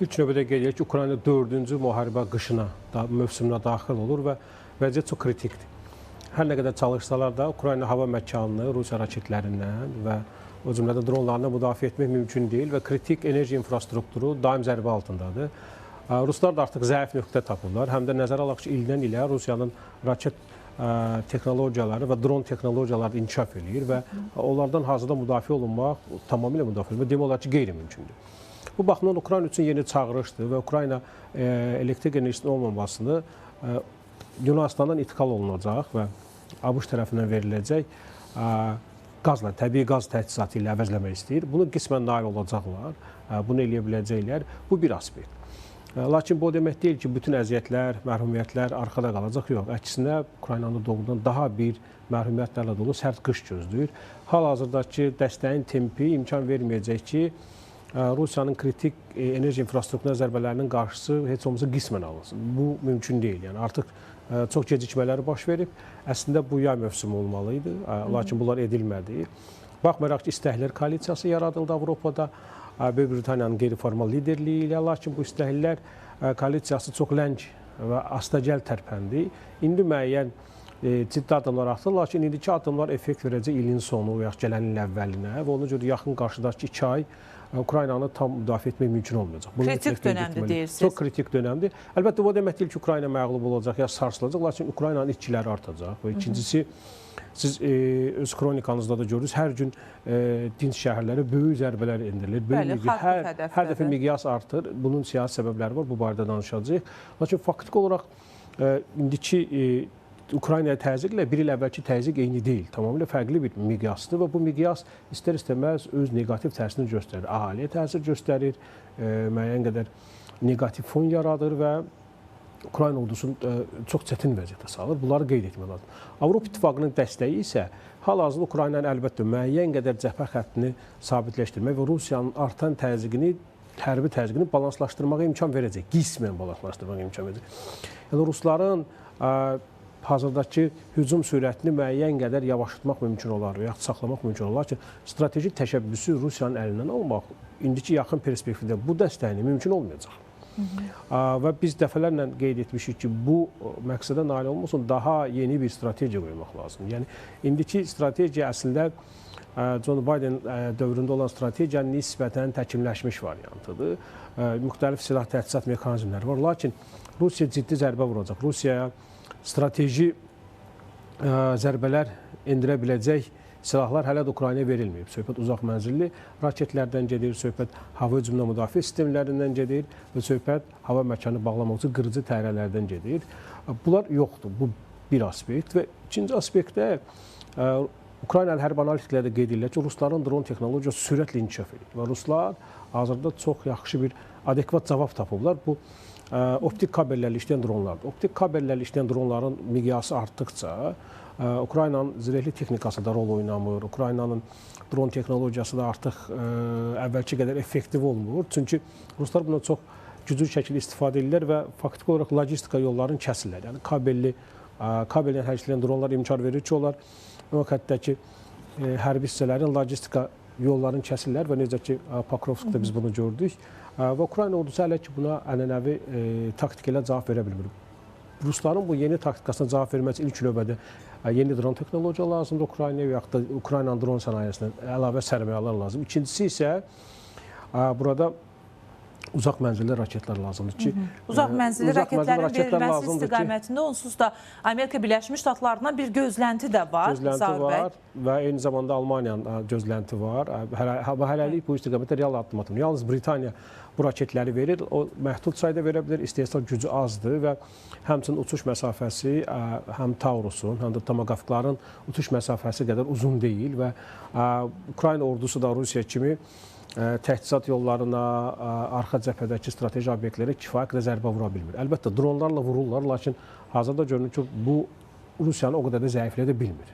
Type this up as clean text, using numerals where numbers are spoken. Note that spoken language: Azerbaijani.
İlk növbədə qeyd edək ki, Ukrayna 4-cü müharibə qışına, mövsümünə daxil olur və vəziyyət çox kritikdir. Hər nə qədər çalışsalar da Ukrayna hava məkanını Rusiya raketlərindən və o cümlədən dronlarından müdafiə etmək mümkün deyil və kritik enerji infrastrukturu daim zərbə altındadır. Ruslar da artıq zəif nöqtə tapırlar. Həm də nəzərə alaq ki, ildən ilə Rusiyanın raket texnologiyaları və dron texnologiyaları inkişaf eləyir və onlardan hazırda müdafiə olunmaq, tamamilə müdafiə olunmaq demək olar ki, qeyri-mümkündür. Bu baxımdan Ukrayna üçün yeni çağırışdır və Ukrayna elektrik enerjisinin olmamasını Yunanistandan ixal olunacaq və ABŞ tərəfindən veriləcək qazla, təbii qaz təchizatı ilə əvəzləmək istəyir. Bunu qismən nail olacaqlar, bunu eləyə biləcəklər. Bu bir aspekt. Lakin bu o demək deyil ki, bütün əziyyətlər, məhrumiyyətlər arxada qalacaq. Yox, əksinə Ukraynanı doğrudan daha bir məhrumiyyətlərlə dolu sərt qış gözləyir. Hal-hazırdakı dəstəyin tempi imkan verməyəcək ki, Rusiyanın kritik enerji infrastrukturuna zərbələrinin qarşısı heç olmasa qismən alınsın. Bu mümkün deyil. Yəni artıq çox gecikmələri baş verib. Əslində bu yay mövsümü olmalı idi, lakin bunlar edilmədi. Baxmayaraq ki, istəklər koalisiyası yaradıldı Avropada, Böyük Britaniyanın qeyri-formal liderliyi ilə, lakin bu istəklər koalisiyası çox ləng və astagəl tərpəndi. İndi müəyyən ciddi addımlar atılır, lakin indiki addımlar effekt verəcək ilin sonu və yaxud gələn ilin əvvəlinə və ona görə yaxın qarşıdakı 2 ay Ukraynanı tam müdafiə etmək mümkün olmayacaq. Bunu kritik dönəmdir deyirsiniz. Çox kritik dönəmdir. Əlbəttə, bu demək deyil ki, Ukrayna məğlub olacaq ya sarsılacaq, lakin Ukraynanın itkiləri artacaq. Və ikincisi, siz öz kronikanızda da görürsünüz, hər gün dinc şəhərlərə böyük zərbələr endirilir. Bəli, hər dəfə miqyas artır. Bunun siyasi səbəbləri var, bu barədə danışacağıq. Lakin faktiki olaraq indiki Ukraynaya təzyiqlə bir il əvvəlki təzyiq eyni deyil. Tamamilə fərqli bir miqyasdır və bu miqyas istər-istəməz öz neqativ təsirini göstərir. Əhaliyə təsir göstərir, müəyyən qədər neqativ fon yaradır və Ukrayna ordusunu çox çətin vəziyyətə salır. Bunları qeyd etmək lazım. Avropa İttifaqının dəstəyi isə hal-hazırda Ukraynanın əlbəttə müəyyən qədər cəbhə xəttini sabitləşdirmək və Rusiyanın artan təzyiqini, hərbi təzyiqini balanslaşdırmağa imkan verəcək. Qismən balanslaşdırmağa imkan verəcək. Yəni rusların hazırdakı hücum sürətini müəyyən qədər yavaşlatmaq mümkün olar və yaxud saxlamaq mümkün olar ki, strateji təşəbbüsü Rusiyanın əlindən almaq indiki yaxın perspektivdə bu dəstəyini mümkün olmayacaq. Və biz dəfələrlə qeyd etmişik ki, bu məqsədə nail olmaq üçün daha yeni bir strategiya qoymaq lazımdır. Yəni, indiki strategiya əslində John Biden dövründə olan strategiya nisbətən təkimləşmiş variantıdır. Müxtəlif silah təchizat mexanizmləri var. Lakin Rusiya ciddi zərbə vuracaq. Rusiyaya strateji zərbələr endirə biləcək silahlar hələ də Ukraynaya verilməyib. Söhbət uzaq mənzilli raketlərdən gedir, söhbət hava hücumundan müdafiə sistemlərindən gedir və söhbət hava məkanı bağlamaq üçün qırıcı təyyarələrdən gedir. Bunlar yoxdur. Bu bir aspekt və ikinci aspektdə Ukraynalı hərbi analitiklər də qeyd edirlər ki, rusların dron texnologiyası sürətlə inkişaf edir və ruslar hazırda çox yaxşı bir adekvat cavab tapıblar. Bu optik kabellərlə işləyən dronlardır. Optik kabellərlə işləyən dronların miqyası artdıqca Ukraynanın zirehli texnikası da rol oynamır, Ukraynanın dron texnologiyası da artıq əvvəlki qədər effektiv olmur. Çünki ruslar buna çox güclü şəkildə istifadə edirlər və faktiki olaraq logistika yollarını kəsirlər. Yəni kabellə hərəkətlənən dronlar imkan verir ki, onlar o xəttdəki hərbi hissələrin logistika yollarını kəsirlər və necə ki Pokrovskda biz bunu gördük. Və Ukrayna ordusu hələ ki buna ənənəvi taktik ilə cavab verə bilmir. Rusların bu yeni taktikasına cavab vermək üçün ilk növbədə yeni dron texnologiya lazımdır Ukraynaya və yaxud da Ukraynanın dron sənayesinə əlavə sərmayələr lazım. İkincisi isə burada uzaq mənzilli raketlər lazımdır ki, uzaq mənzilli raketlərin verilməsi istiqamətində onsuz da Amerika Birləşmiş Ştatlarından bir gözlənti də var. Gözlənti var və eyni zamanda Almaniyanın gözlənti var. Hələlik bu istiqamətdə real addım atılmır. Yalnız Britaniya bu raketləri verir. O məhdud sayda verə bilər, istehsal gücü azdır və həmçinin uçuş məsafəsi həm Taurusun, həm də Tomahawkların uçuş məsafəsi qədər uzun deyil və Ukrayna ordusu da Rusiya kimi təchizat yollarına, arxa cəbhədəki strateji obyektlərə kifayət qədər zərbə vura bilmir. Əlbəttə, dronlarla vururlar, lakin hazırda görünür ki, bu Rusiyanı o qədər də zəiflədə bilmir.